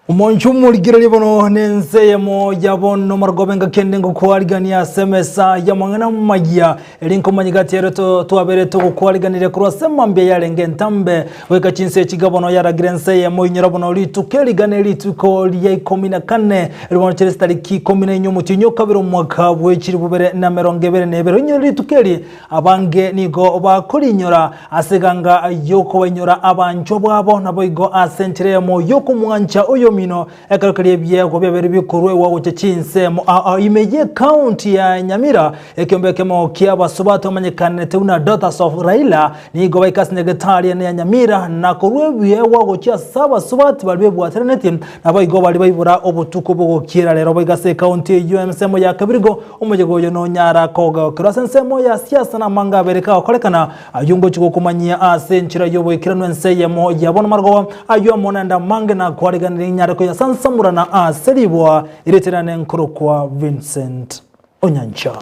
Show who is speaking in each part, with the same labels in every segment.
Speaker 1: Omonche omorigereria bono nense eyemo ya bono marogoba engaki ende ngokwarigania ase emesa y'amang'ana amaya, eri nkomanya gati ere twabere togokwariganirie korwa ase mambia yarenge entambe goika chinsa echi iga bono yaragire ense eyemo inyora bono rituko erigane rituko ria ikomi na kane eri bono chire chitariki ikomi na inye omotienyi o kabere omwaka bwe chilifu bibere na emerongo ebere na ebere. Oinyore rituko eri abange nigo bakorinyora Ase eganga y'okobainyora abanchwa bwabo, naboigo ase enchera eyemo y'okomwancha oyomino, ekero keria ebiegwa biabeire bikorwegwa gochia chinsemo ao ime y'ecounty ya Nyamira, ekeombe ekemo ki'abasubati bamanyekanete buna Daughters of Raila nigo baika ase nyagetari ene ya Nyamira na korwa ebiegwa gochia ase abasubati baria bebwateranetie naboigo baria baibora obotuko bogokiera rero boigo ase ecounty eyio ensemo ya Kebirigo Omoyega oyo nonyara kogokerwa ase ensemo ya siasa na amanga abere kagokorekana, ayio ngochia gokomanyia ase enchera y'oboikeranu ense eyemo yabo namarogoba, ayio amo naende amange nakwariganirie inyare koyasansamorana ase riboa rireterane nkorokwa Vincent Onyancha.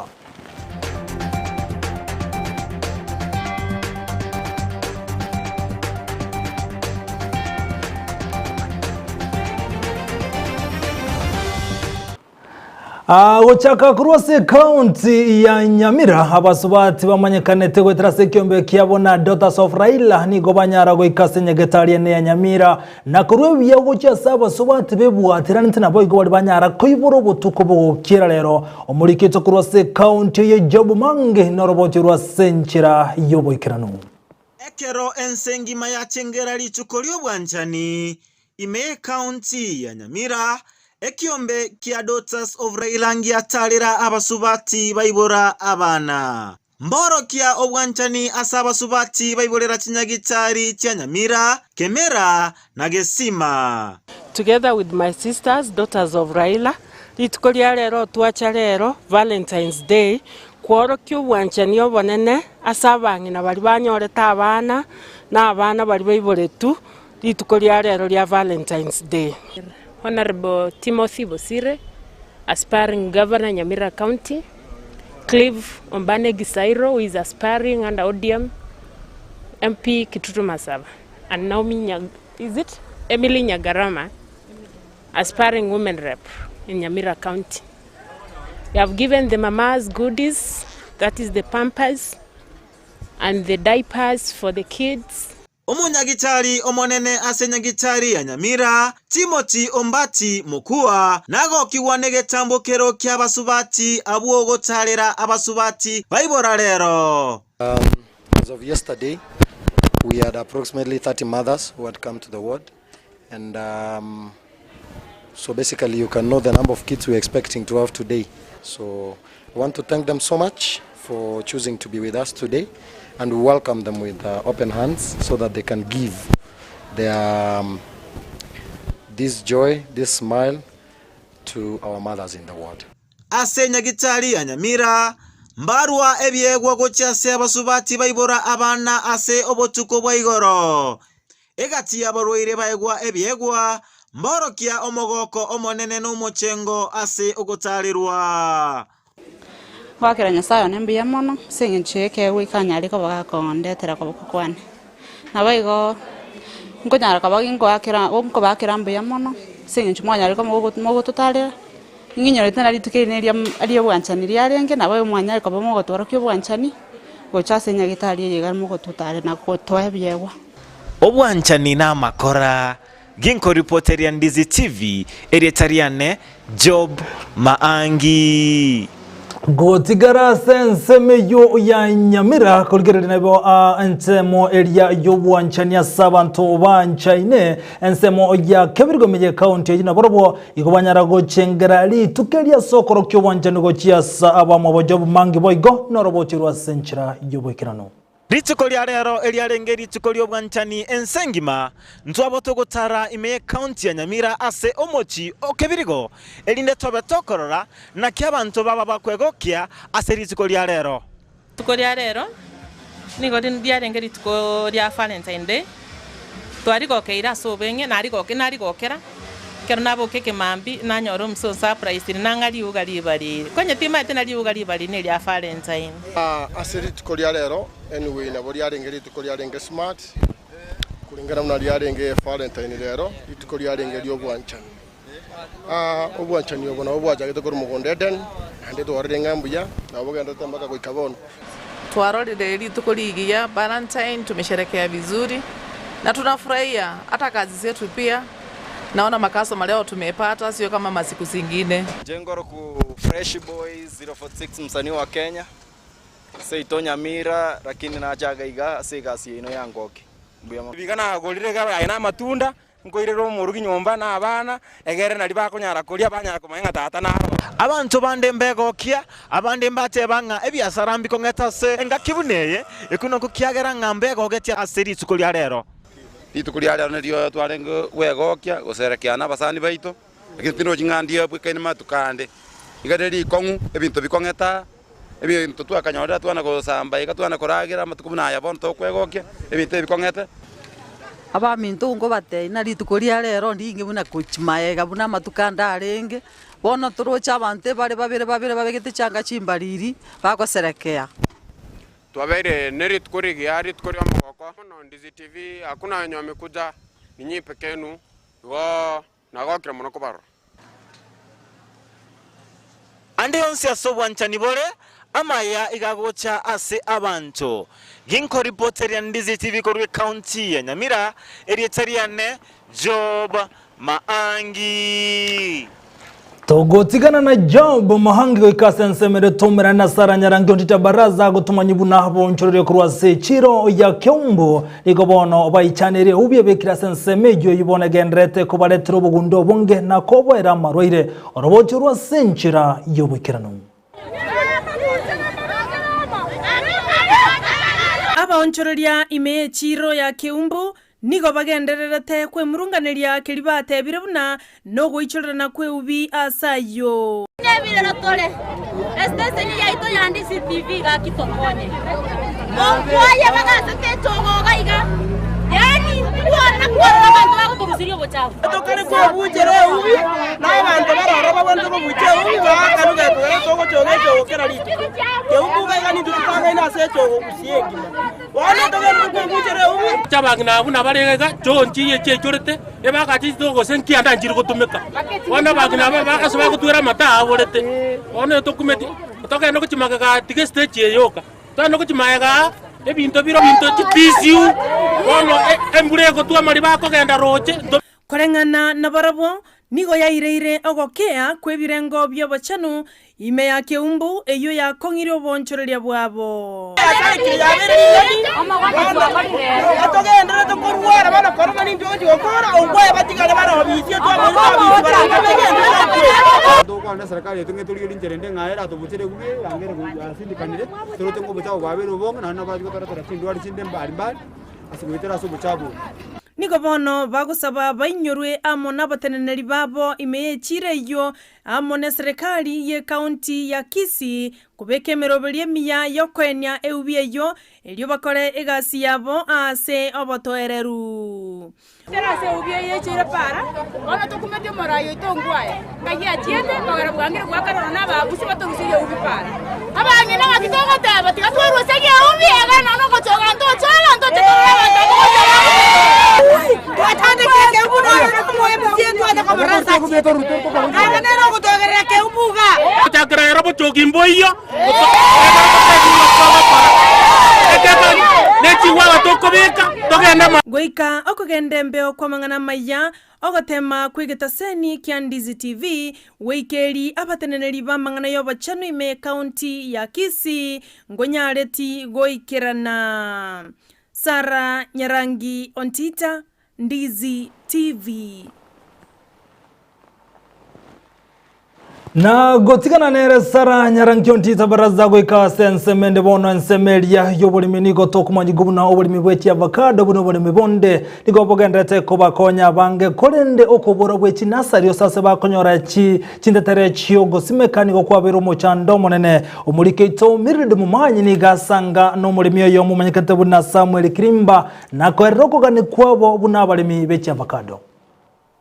Speaker 1: Gochaka korwa ase ekaunti ya Nyamira, abasubati bamanyekanete goetera ase ekiombe kiabo na Daughters of Raila nigo banyara goika ase nyagetari ene ya Nyamira na korwa ebuya gochia ase abasubati bebwatiranete naboigo baria banyara koibora obotuko bogokiera rero. Omoriki oito korwa ase ekaunti eye Job Mange noroboti orwo ase enchera y'oboikeranu.
Speaker 2: Ekero ense engima yachengera rituko ri'obwanchani, Ime y'Ekaunti ya Nyamira, ekiombe kia Daughters of Raila ngiatarera abasubati baibora abana. Mborokia obwanchani ase abasubati baiborera chinyagitari chia Nyamira, Kemera na Gesima.
Speaker 3: Together with my sisters, Daughters of Raila, rituko ria rero twacha rero, Valentine's Day, kworokia obwanchani obonene ase abang'ina baria banyorete abana, na abana baria baiboretwe Rituko ria rero ria Valentine's Day.
Speaker 4: Honourable Timothy Bosire, aspiring Governor Nyamira County, Clive Ombane Gisairo who is aspiring under ODM MP Kitutu Masaba and Naomi Nya, is it Emily Nyagarama aspiring women rep in Nyamira County. We have given the mamas goodies, that is the pampers and the diapers for the kids.
Speaker 2: Omonyagitari omonene ase nyagitari ya Nyamira, Timothy Ombati Mokua, nagokigwa negetambokero ki'abasubati abwo gotaarera abasubati baibora rero.
Speaker 5: As of yesterday, we had approximately 30 mothers who had come to the ward and um, so basically you can know the number of kids we're expecting to have today. So I want to thank them so much for choosing to be with us today and we welcome them with uh, open hands so that they can give their um, this joy, this smile to our mothers in the world.
Speaker 2: Ase nyagitari ya Nyamira, mbarwa ebiegwa gochia ase abasubati baibora abana ase obotuko bwa igoro. Egati y'abarwaire baegwa ebiegwa, mborokia omogoko omonene nomochengo ase ogotaarerwa.
Speaker 6: Ngoakera Nyasae one mbuya mono ase eng'encho y'ekeegwa ekanyare koba gakondetera koboko kwane. Naboigo nkonyara koba ginkoakera nkobaakera mbuya mono ase eng'encho mwanyarire koba mogototarera, ng'inyorete na rituko eri neria ri'obwanchani riarenge, naboigo mwanyare koba mogotworokia obwanchani gocha ase nyagetari eye iga mogototarera na gotoa ebiegwa.
Speaker 2: Obwanchani namakora, ginkoripoteria Ndizi TV, erieta riane Job Maangi.
Speaker 1: Gotigara ase ensemo eyio ya Nyamira korigereria nabo ensemo eria y'obwanchani ase abanto banchaine ensemo ya Kebirigo ime y'ekaunti eyio nabarobwo igo banyara gochengera rituko eria ase okorokia obwanchani gochia ase abamwabo Job Mangi boigo norobochi rwa ase enchera y'oboikeranu.
Speaker 2: Rituko ria rero eriarenge rituko ri'obwanchani ense engima, ntwabo togotara ime y'ecounty ya Nyamira ase omochi o Kebirigo, erinde tobe tokorora naki abanto baba bakwegokia ase rituko ria rero.
Speaker 7: Rituko ria rero nigo riarenge rituko ria Valentine Day, twarigokeire ase obweng'e, narigoke narigokera, ekero naboka ekemambia nanyora omusa onsurprisire nang'a riuga ribariri, konya timanyete na riuga ribariri neria Valentine.
Speaker 8: Ase rituko ria rero, anyway nabo riarenge rituko riarenge smart, kulingana buna riarenge Valentine rero, rituko riarenge ri'obwanchani. Obwanchani obo nabwo bwachagete korwa mogondo Edeni, naende twarorire ng'a mbuya, nabo bogendererete mpaka goika bono.
Speaker 9: Twarorire rituko rigiya Valentine tumesherekea vizuri na tunafurahia hata kazi zetu pia naona makastoma leo tumepata sio kama masiku zingine.
Speaker 10: Jengo ku Fresh Boys 046 msanii wa Kenya seito Nyamira lakini nachaga iga ase egasi yaino ya Ngoki mbuya mono.
Speaker 11: Iga nagorire iga aye namatunda, nkoirere omorugi nyomba na abana, egere naria bakonyara koria banyara komanya ng'a tata naro.
Speaker 2: Abanto bande mbegokia, abande mbateba ng'a ebiasara mbikong'ete ase engaki buna eye, ekio nakio kiagera ng'a mbegogetie ase rituko ria rero.
Speaker 12: Rituko ria rero nerio twarenge gwegokia goserekea nabasani baito, lakini tindoochi ng'a ndiye bwekaine matuko ande. Iga rire rikong'u, ebinto bikong'ete aa, ebinto twakanyorire twana gosamba iga twana koragera amatuko buna aya bono tokwegokia, ebinto ebi bikong'ete.
Speaker 13: Abaminto nkobatebia ng'a rituko ria rero ndinge buna gochia magega buna amatuko ande arenge, bono toroche abanto ebare babere babere babegete chianga chimbariri, bagoserekea.
Speaker 14: Twabeire ne rituko rigiya, rituko ri'omogoko. Bono Ndizi TV hakuna wenye wamekuja, ni nyinyi peke yenu, igo nagokire mono kobarora.
Speaker 2: Ande onsi ase obwanchani bore, amaya iga agocha ase abanto. Ginkoripoteria Ndizi TV korwa ecounty ya Nyamira, erieta riane Job Maangi.
Speaker 1: Togotigana na Job Mahangi goika ase ensemo ere toumerane na Sarah Nyarangi Ontita Baraza gotomanyia buna bonchoreria korwa ase echiro ya Keumbu. Nigo bono baichaneire eubi ebekire ase ensemo eyio eyio bono egendererete kobaretera obogundo obonge na koboera amarwaire orobochio rwa ase enchera y'oboikeranu.
Speaker 15: Abaonchoreria ime y'echiiro ya Keumbu Nigo bagendererete kwemurunganeria keria batebire buna nogoichorerana kw'eubi aase ayio.
Speaker 16: Nebirero tore, esiteseni yaito ya Ndizi TV gaki tokonye. Onkwaye bagasete echogoga iga, yaani kwana kwana abanto bagotoruseria obochafu.
Speaker 17: Tokare kobuchera eubi, na abanto baroro babwenerete kobucha eubi, baakanu gekogera togochoga echogo kera rituko. Keumbu iga nigo totangaine ase echogo gusii engima. Bono togenderere kobuchera eubi.
Speaker 18: Abang'ina abwo nabarenge iga, chionsi chiaichorete, ebagacha chituko gose nkianda nchiri gotumeka. Bono abang'ina aba bagase bagotwera amata aborete, bono tokumeti, togende gochia magega tiga estage eye yoka, togende gochia magega aa, ebinto bire ebinto chitisiu, bono embura egotwa amariba akogenda roche.
Speaker 15: Koreng'ana nabarabwo, nigo yaireire ogokea kw'ebirengo bi'obochenu ime ya keumbu eyio yakong'irie oboonchoreria bwabo. Nigo bono bagosaba bainyorwe amo nabateneneri babo ime y'echiira eyio, amo neserekari y'ecounty ya Kisii, kobeka emeroberio emiya y'okoenia eubi eyio, erio bakore egasi yabo aase obotoereru.
Speaker 16: Tera ase eubi eye echeire para, bono tokumeti omorai oito ongwae, ng'ai achiete, kogera bwangire goakanana nababusi batoruserie eubi para. Abang'ina gaki togoteba, tiga tweruserie eubi, egere nonya nogochoga ntochoga, ntoche torore abanto abwo gochoga eubi.
Speaker 17: Twatandekire keumbu nonya nomoyo MCA twacha komorora ase achiete. Ere nere ogotoegerera keumbu iga.
Speaker 18: Gochakera ero bochogi mboiyo,
Speaker 15: Goika okogenda embeo kw'amang'ana amaya, ogotema kw'egetaseni kia Ndizi TV, goikeria abateneneri b'amang'ana y'obochenu ime y'Ekaunti ya Kisii ngonyareti goikerana. Sarah Nyarangi Ontita, Ndizi TV.
Speaker 1: Na gotigana nere Sara Nyarankio Ntita Baraza goika ase ensemo ende bono ensemo eria y'oboremi nigo tokomanyigwa buna oboremi bwe chiavocado buna oboremi bonde nigo bogenderete kobakonya abange korende okobora bwe chinasari ase ase bakonyora chi chintetere chiogosimeka nigo kwabeire omochando omonene omorike oito Mildred Momanyi nigo asanga nomoremi oyomo omanyekete buna Samuel Kirimba nakoerera okogania kwabo buna abaremi be chiavocado.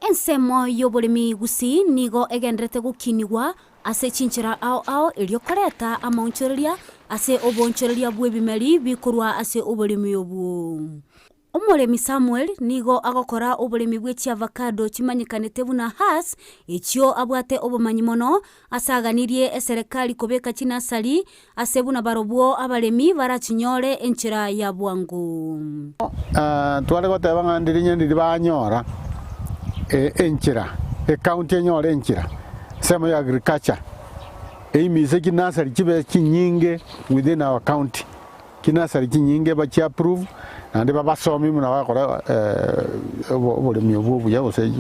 Speaker 16: Ensemo y'oboremi gusii nigo egenderete gokinigwa ase chinchera ao ao erio koreta amaonchoreria ase oboonchoreria bw'ebimeri bikorwa ase oboremi obwo.
Speaker 19: Omoremi Samuel nigo agokora oboremi bwe chiavacado chimanyekanete buna Hass, echio abwate obomanyi mono ase aganirie eserekari kobeka chinasari ase buna barobwo abaremi barachinyore enchera ya bwango.
Speaker 20: Tware goteba ng'a ndiri ndiri banyora enchera, ecounty enyore enchera, ensemo ya agriculture, eimise chinursery chibe chinyinge within our county. Chinursery chinyinge bachi approve naende babasomie buna bagokora oboremi obwo obuya gose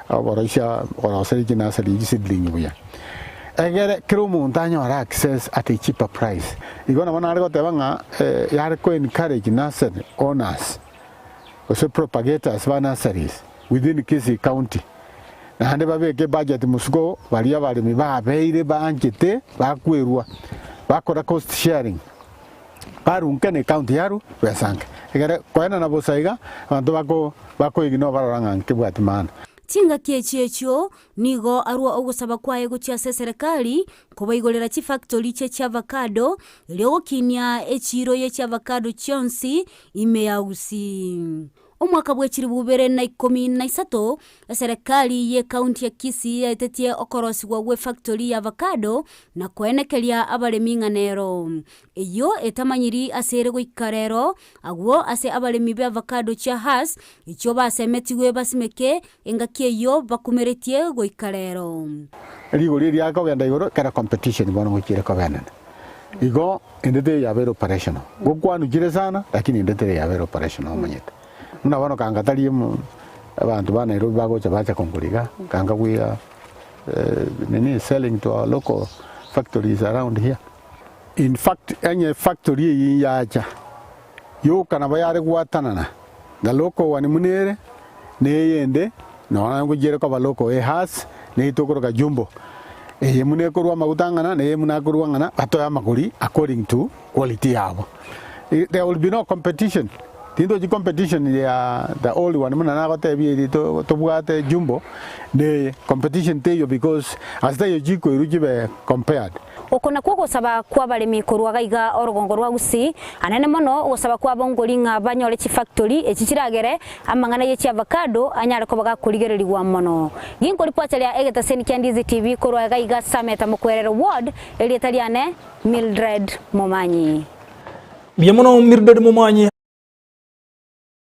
Speaker 20: oboroisia koroseria chinursery echi seedling buya. Egere kera omonto anyore access at a cheaper price. Igo nabo nare goteba ng'a yare ko encourage nursery owners gose propagators ba nurseries within Kisii county naende babeke ebudget mosuko baria abaremi babeire baanchete bakwerwa bakora cost sharing. Barunke ne county yaru besanke. Ekere koenana bosa iga, abanto bako bakoignore barora ng'a nkebwati maana.
Speaker 19: Chingaki echi echio nigo arua ogosaba kwaye gochia ase eserekari kobaigorera chifactori chie chiavacado erio gokinia echiiro ye chiavacado chionsi ime ya Gusii. Omwaka bwe chilifu bibere na ikomi na isato, eserekari y'ecounty ya Kisii yaetetie okorosigwa gw'efactory ya avacado na koenekeria abaremi ng'a nero. Eyio etamanyiri ase ere goika rero, agwo ase abaremi b'avacado chia Hass echio basemetigwe basimeke engaki eyio bakumeretie goika rero.
Speaker 20: Rigori eria akogenda igoro kera competition bono ngochia ere koba enene. Igo ende teri yabeire operational. Gokwanukire sana lakini ende teri yabeire operational omanyete. Buna bono kanga tari emo abanto ba Nairobi bagocha bacha kongora iga, kanga we are nini selling to our local factories around here. In fact onye efactory eyio yacha, yoka nabo yare gwatanana the local one buna ere, na eyende nonya ngochia ere koba local ehas, na eyio tokoroka jumbo. Eye buna ekorwa amaguta ang'ana, na eye buna akorwa ang'ana, batoe amagori according to quality yabo. There will be no competition, tintochi competition ya the old one buna nagotebia eri tobwate jumbo, na eye, competition teiyo because ase taiyo chikoirwa chibe compared.
Speaker 19: Oko nakwo ogosaba kw'abaremi korwa gaiga orogongo rwa Gusii, anene mono ogosaba kwabo ngori ng'a banyore chifactori echi chiragere amang'ana ye chiavacado anyare koba gakorigererigwa mono. Ginkoripota ria egetaseni kia Ndizi TV korwa gaiga Sameta Mokwerero Ward, erieta riane Mildred Momanyi.
Speaker 1: Mbuya mono Mildred Momanyi.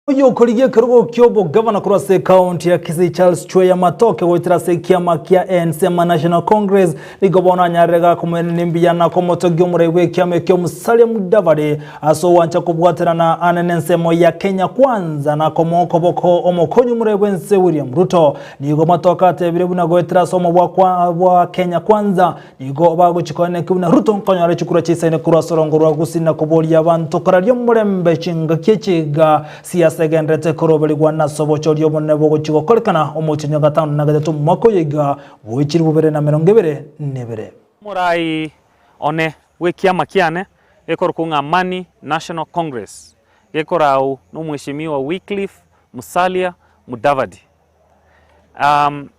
Speaker 1: Oyokorigia ekerogo ki'obogavana korwa ase ekaunti ya Kisii Charles Chweya Matoke goetera ase ekiama kia ANC ama National Congress nigo bono anyarire gakomoenenia mbuya na komotogia omorai bw'ekiama ekio Musalia Mudavadi ase ogwancha kobwaterana ane nensemo ya Kenya Kwanza na komoa okoboko omokonyi omorai bw'ense William Ruto. Nigo Matoke atebire buna goetera ase omobwa kwa bwa Kenya Kwanza Nigo bagochia koeneki buna Ruto nkonyora chikura chisaine korwa ase orongo rwa Gusii na koboria abanto koraria omorembe chingaki echi iga siasa egendererete koroberigwa nase obochori obonene bogochia gokorekana omotienyi o gatano na gatato omwaka oyo iga bwe chilifu bibere na emerongo ebere na ebere.
Speaker 21: Omorai one bw'ekiama kiane gekorokwa ng'a Amani National Congress, gekorau n'Omweshimiwa Wycliffe Musalia Mudavadi.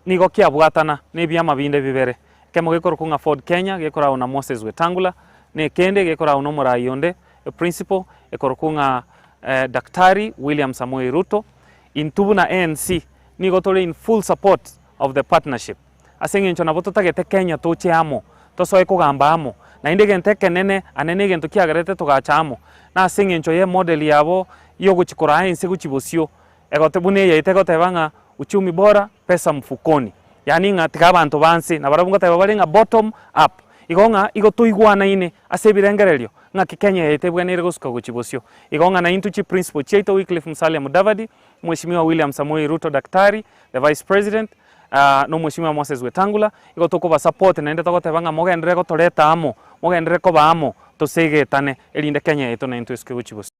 Speaker 21: Nigo kiabwatana nebiama binde bibere, ekemo gekorokwa ng'a Ford Kenya gekoragwa na Moses Wetangula, na ekende gekoragwa na omorai onde eprinciple ekorokwa ng'a Daktari William Samoei Ruto. Intwe buna ANC nigo tore in full support of the partnership ase eng'encho nabo totagete Kenya toche amo, tosoe kogamba amo, naende egento ekenene ane na egento kiagerete togacha amo, nase eng'encho ye model yabo yogochi koraa ense gochia bosio. Egote buna eyaito egoteba ng'a uchumi bora, pesa mfukoni. Yaani ng'a tiga abanto ba nse nabarabwo ngoteba bare ng'a bottom up. Igo ng'a igo toigwanaine ase ebirengererio ng'aki Kenya yaito ebweneire gosuka gochia bosio. Igo ng'a naintwe chiprinciple chiaito Wycliffe Musalia Mudavadi, Mweshimiwa William Samoei Ruto Daktari, the Vice President, na Omweshimiwa Moses Wetangula, igo tokobasupport naende togoteba ng'a mogenderere gotoreta amo, mogenderere koba amo, tosegetane erinde Kenya yaito naintwe esuke gochia bosio.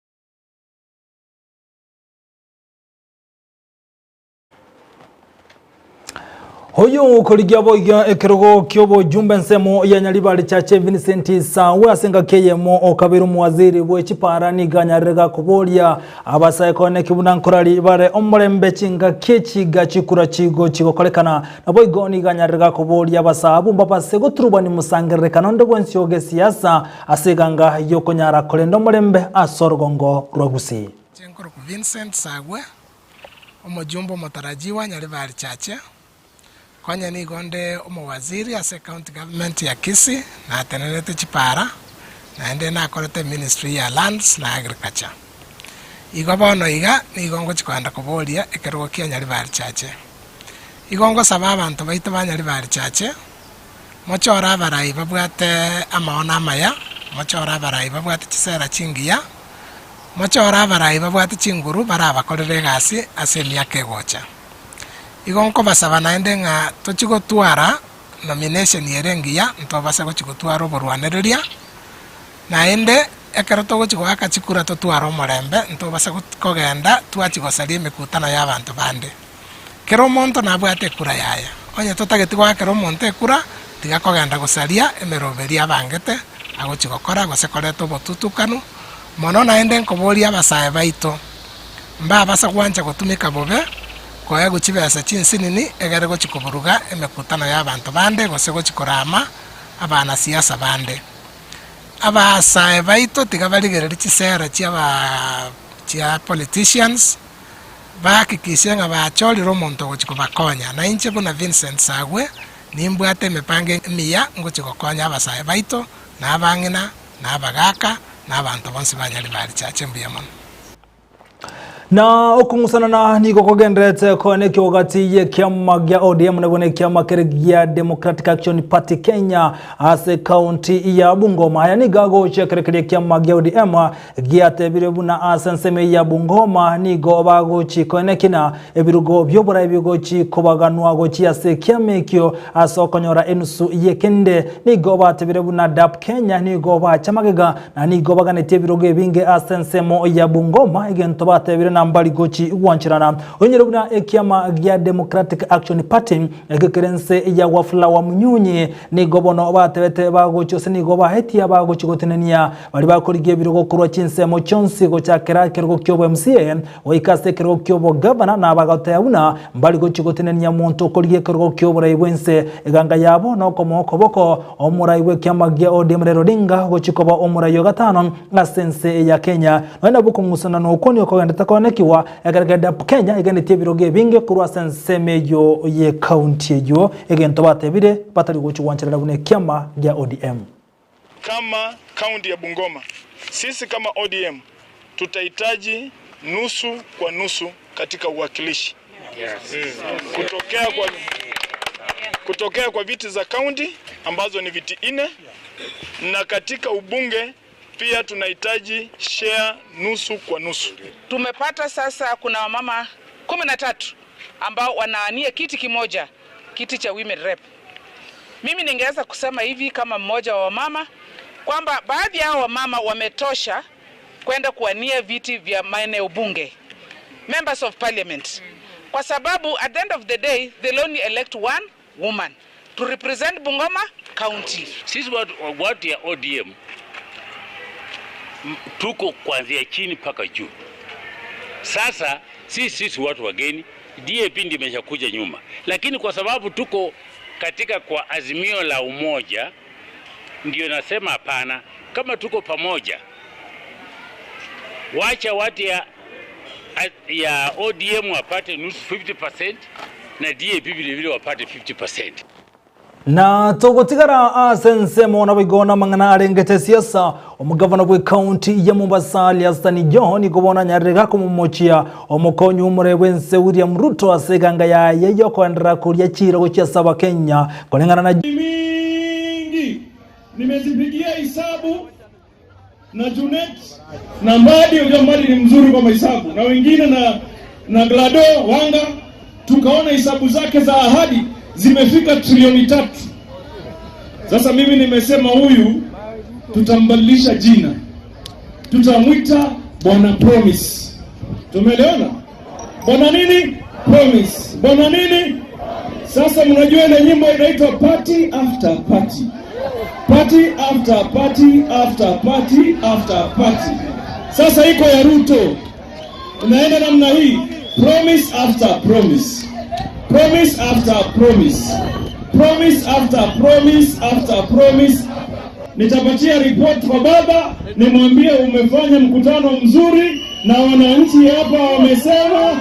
Speaker 1: Oyo okorigia boigo ekerogo ki'obojumbe ensemo ya Nyaribari Chache Vincent Sawe ase engaki eyemo okabeire omowaziri bwe chipara nigo anyarire gakoboria abasae koeneki buna nkorari bare omorembe chingaki echiga chikura chigochi gokorekana naboigo nigo anyarire gakoboria abasae abwo mbabase goturubani mosangererekano onde bwensi oge siasa ase eganga yokonyara korenda omorembe ase orogongo rwa Gusii.
Speaker 3: Inche nkorokwa Vincent Sagwe, omojumbe omotarajiwa Nyaribari Chache, Konya nigo nde omowaziri ase ecounty government ya Kisii, natenenerete chipara, naende nakorete eministry ya lands na agriculture. Igo bono iga nigo ngochia kogenda koboria ekerogo kia Nyaribari Chache. Igo ngosaba abanto baito ba Nyaribari Chache, mochore abarai babwate amaono amaya, mochore abarai babwate chisera chingiya, mochore abarai babwate chinguru barabakorere egasi ase emiaka egocha. Igo nkobasaba naende ng'a tochie gotwara nomination ere engiya, ntobase gochia gotwara oborwanereria, naende ekero togochia goaka chikura totware omorembe, ntobase kogenda twachia gosaria emekutano ya abanto bande. Kera omonto nabwate ekura yaye, onye totageti goakera omonto ekura, tiga kogenda gosaria emeroberio abangete agochia gokora gose koreta obotutukanu, mono naende nkoboria abasae baito, Mbabasa gwancha gotumeka bobe, koegwa chibesa chinsinini egere gochia koburuga emekutano y'abanto bande gose gochia korama abanasiasa bande. Abasae baito tiga barigererie chisera chi'aba chia politicians, bahakikishe ng'a bachorire omonto ogochia kobakonya. Na inche buna Vincent Sagwe, nimbwate emepango emiya ngochia gokonya abasae baito, na abang'ina, na abagaaka, na abanto bonsi ba Nyaribari Church. Mbuya mono.
Speaker 1: Na okong'usanana nigo kogendererete koa nekio gati y'ekiama gia ODM nabo nekiama kere gia Democratic Action Party Kenya ase county ya Bungoma. Aya nigo agochia kere keria ekiama gia ODM giatebire buna ase ensemo ya Bungoma nigo bagochi koenekina ebirugo bi'oborai bigochi kobaganwa gochia ase ekiama ekio ase okonyora enusu y'ekende. Nigo batebire buna DAP Kenya nigo bacha magega Na nigo baganetie ebirogo ebinge ase ensemo ya Bungoma, egento batebire na mbari gochi gwancherana. Onyore buna ekiama gia Democratic Action Party ekio kere nse ya Wafula Wamunyunyi nigo bono batebete bagochi gose nigo baetia bagochi gotenenia baria bakorigia ebirogo korwa chinsemo chionsi gochakera ekerogo kiobo MCA goika ase ekerogo ki'obogavana na bagoteba buna mbari gochi gotenenia monto okorigia ekerogo ki'oborai bw'ense eganga yabo nokomoa okoboko Omorai bw'ekiama gia ODM Raila Odinga ogochia koba omorai o gatano ase ense ya Kenya. Nonya nabo okong'usanana okwo nigo kogenderete koonekigwa ekero kia DAP Kenya egendetie ebirogo ebinge korwa ase ensemo eyio y'ekaunti eyio egento batebire batari gochia gwancherera buna ekiama gia ODM.
Speaker 22: Kama kaunti ya Bungoma, sisi kama ODM tutahitaji nusu kwa nusu katika uwakilishi kutokea kwa, kutokea kwa viti za kaunti ambazo ni viti nne na katika ubunge pia tunahitaji share nusu kwa nusu.
Speaker 23: Tumepata sasa kuna wamama 13 ambao wanaania kiti kimoja, kiti cha women rep. Mimi ningeweza kusema hivi kama mmoja wa wamama kwamba baadhi ya wamama wametosha kwenda kuwania viti vya maeneo bunge, members of parliament, kwa sababu at the end of the day they'll only elect one woman to represent Bungoma County.
Speaker 24: Sisi watu, watu ya ODM tuko kuanzia chini mpaka juu. Sasa sisi sisi watu wageni, DAP ndio imeshakuja nyuma, lakini kwa sababu tuko katika kwa azimio la umoja, ndio nasema hapana, kama tuko pamoja, wacha watu ya, ya ODM wapate nusu 50% na DAP vile vile wapate 50%.
Speaker 1: Na togotigara ase ensemo naboigo namang'ana arengete siasa omogavana bw'ekaunti ya Mombasa Ali Hassan Joho nigo bono anyarire gakomomochia omokonyi omore bw'ense William Ruto ase eganga yaye yokoenderera koria chiira gochia ase Abakenya koreng'ana na
Speaker 25: mingi nimezipigia hisabu na Junet na Mbadi. Unajua Mbadi ni mzuri kwa mahesabu na wengine na, na Glado Wanga, tukaona hisabu zake za ahadi zimefika trilioni tatu. Sasa mimi nimesema huyu tutambadilisha jina, tutamwita Bwana Promise. Tumeelewana? Bwana nini? Promise. Bwana nini? Sasa mnajua ile nyimbo inaitwa party after party. Party after party after party after party. Sasa iko ya Ruto inaenda namna hii, promise after promise, promise after promise, promise after promise after promise. Nitapatia report kwa baba, nimwambie umefanya mkutano mzuri. na wananchi hapa wamesema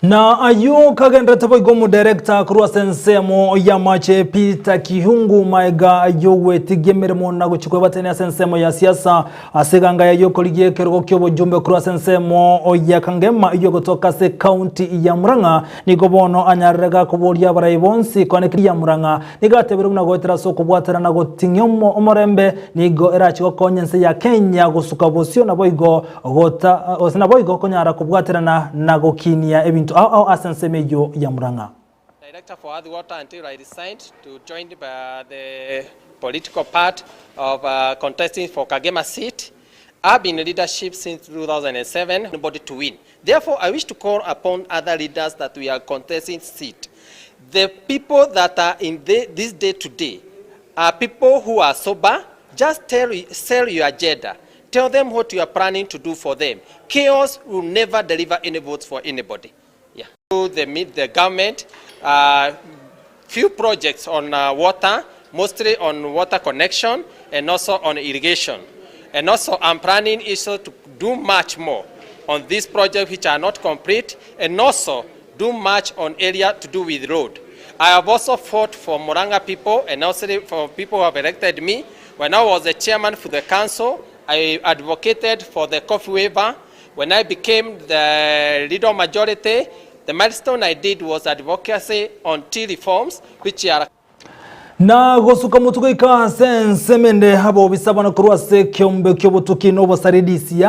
Speaker 1: Na ayio kagenderete boigo omodirector korwa ase ensemo y'amache Peter Kihungu maega y'ogwetigia emeremo na gochia kwebatania ase ensemo ya siasa ase eganga yaye y'okorigia ekerogo ki'obojumbe korwa ase ensemo ya Kangema eyio egotoka ase ekaunti ya Murang'a nigo bono anyarire gakoboria abarai bonsi koanekeria ya Murang'a nigo atebire buna goetera ase okobwatana na goting'ia omorembe nigo erache gokonya ense ya Kenya gosuka bosio naboigo Gota, gose naboigo konyara kobwaterana na gokinia ebinto ao ao ase ensemo eyio ya Murang'a.
Speaker 4: Director for Earth Water until I resigned to join the political part of contesting for Kagema seat. I've been in leadership since 2007, nobody to win. Therefore, I wish to call upon other leaders that we are contesting seat. The people that are in the, this day today are people who are sober. Just tell, sell your agenda. Tell them what you are planning to do for them. Chaos will never deliver any votes for anybody. Yeah. The, the government, few projects on water, mostly on water connection and also on irrigation. And also I'm planning also to do much more on these projects which are not complete and also do much on area to do with road. I have also fought for Murang'a people and also for people who have elected me. When I was the chairman for the council, I advocated for the coffee waiver. When I became the leader majority, the milestone I did was advocacy on tea reforms, which are
Speaker 1: Na gosuka motwe goika ase ensemo ende abobisa bana korwa ase ekeombe ki'obotuki na obosari DCI,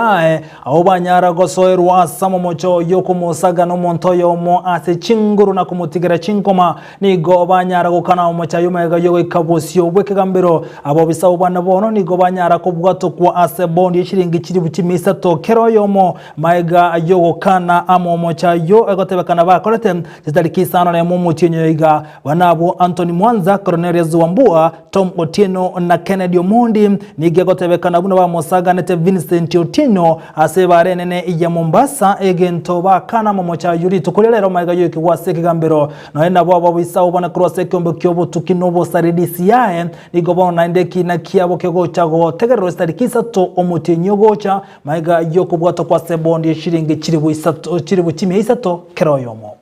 Speaker 1: abwo banyara gosoerwa ase amamocho y'okomosagana omonto oyomo ase chinguru na komotigera chinkoma, nigo banyara gokana amamocho ayio magega y'ogoika bosio bw'ekegambero. Abobisa abwo bane bono nigo banyara kobwatokwa ase bondi y'eshiringi chilifu chimia isato kera oyomo, magega y'ogokana amamocho ayio egotebekana bakorete chitariki isano nemo omotienyi oyo iga. Bana abwo Anthony Mwanza, Cornelius Wambua, Tom Otieno na Kennedy Omondi nigo egotebekana buna bamosaganete Vincent Otieno ase ebara enene ya Mombasa egento bakana amamocho ayio rituko ria rero magega yoikigwa ase ekegambero. Nonya nabo ababisa abwo bane korwa ase ekeombe ki'obotuki na obosari DCI nigo bono naende ekiina kiabo kegocha gotegererwa chitariki isato omotienyi ogocha magega yokobwatwa kwa ase ebondi y'eshiringi chilifu isato chilifu chimia isato kera oyomo.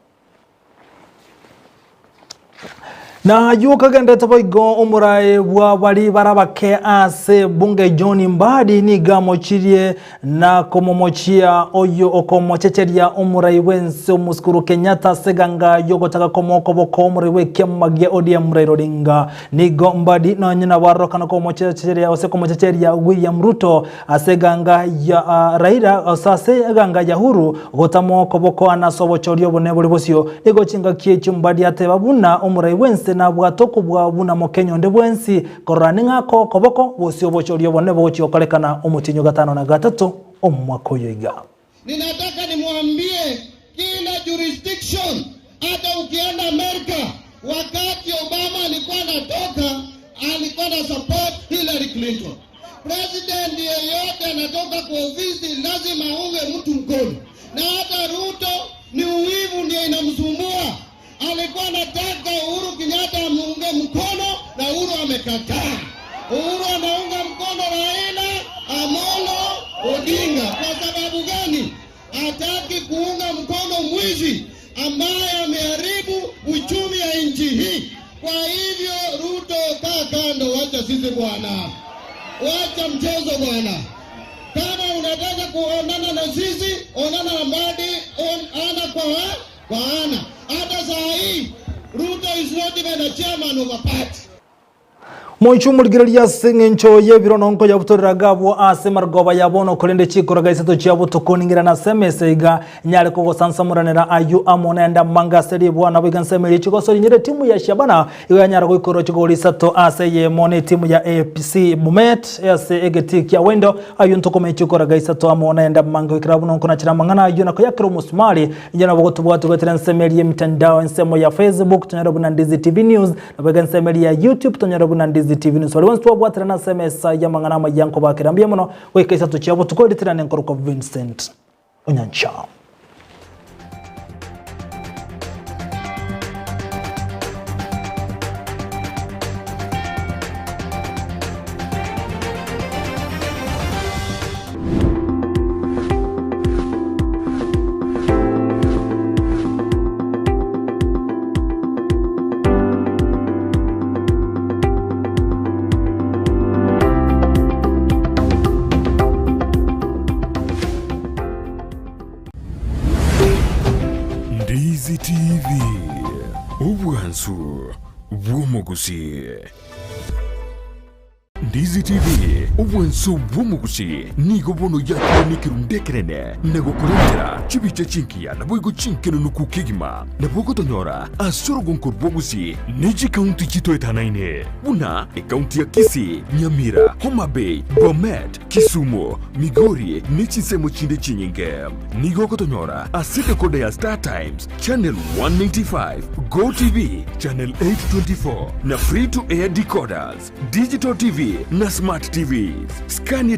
Speaker 1: Na ayio kagenderete boigo omorae bwa bari barabake ase bunge John Mbadi nigo amochirie na komomochia oyo okomochecheria omorai bwense omoskuru Kenyatta ase eganga yogotaka komoa okoboko omorai bw'ekiama gia ODM Raila Odinga. Nigo Mbadi nonye nabo arorokana komochecheria gose komochecheria William Ruto ase eganga ya Raila gose ase eganga ya Uhuru gotamoa okoboko ane ase obochori obonene bore bosio. Nigo chingaki echio Mbadi ateba buna omorai bwense nabwate okobua buna Mokenya onde bwensi korora ning'o akoa okoboko bosio obochori obonene bogochia gokorekana omotienyi o gatano na gatato omwaka oyo iga.
Speaker 5: Ninataka nimwambie kila jurisdiction, hata ukienda Amerika, wakati Obama alikuwa anatoka, alikuwa na support Hillary Clinton. President yeyote anatoka kwa ofisi lazima aunge mtu mkono, na hata Ruto ni uwivu ndio inamsumbua. Alikuwa anataka Uhuru Kenyatta amuunge mkono na Uhuru amekataa. Uhuru anaunga mkono Raila Amolo Odinga. Kwa sababu gani? Hataki kuunga mkono mwizi ambaye ameharibu uchumi ya nchi hii. Kwa hivyo, Ruto, kaa kando, wacha sisi bwana, wacha mchezo bwana. Kama unataka kuonana na sisi, onana na Mbadi on, ana kwa kwa ana. Hata saa hii Ruto is not even a chairman of a party.
Speaker 1: Moiche omorigereria ase engencho y'ebirononko yabutoreraga abwo ase marogoba ya bono, korende chikoroga isato chia botuko ning'irane ase emesa iga, nyare kogosansamoranera ayio amo naende amange ase ribwa. Nabo iga nsemo eria chigosorinyera etimu ya Shabana igo yanyara goikorwa chigori isato ase eyemo netimu ya APC Bomet ase egetii kia Wendo. Ayio ntokome chikoraga isato amo naende amange goikera buna nkonachera amang'ana ayio na koyakera omosumari. Inche nabo gotobwati goetera ensemo eria y'emitandao, ensemo ya Facebook tonyore buna Ndizi TV News, Nabo iga ensemo eria ya YouTube tonyore buna Ndizi TV News. Baria bonsi twabwaterana ase emesa y'amang'ana amaya nkobakera mbuya mono goika isato chia botuko ritirane nkorokwa Vincent Onyancha.
Speaker 6: Ndizi TV, obwansu bw'omogusii. Ndizi TV, obwansu bw'omogusii nigo bono yakire nekerundu ekenene na gokorentera chibicha chingiya naboigo chinkenenuku kegima. Nabo ogotonyora ase orogonko rw'ogusii ne chikaunti chitoetanaine buna ekaunti ya Kisii, Nyamira, Homa Bay, Bomet, Kisumu, Migori ne chinsemo chinde chinyinge. Nigo ogotonyora ase decoder ya Star Times, Channel 195, Go TV, Channel 824 na Free to Air decoders, Digital TV na Smart TVs. Scania TV.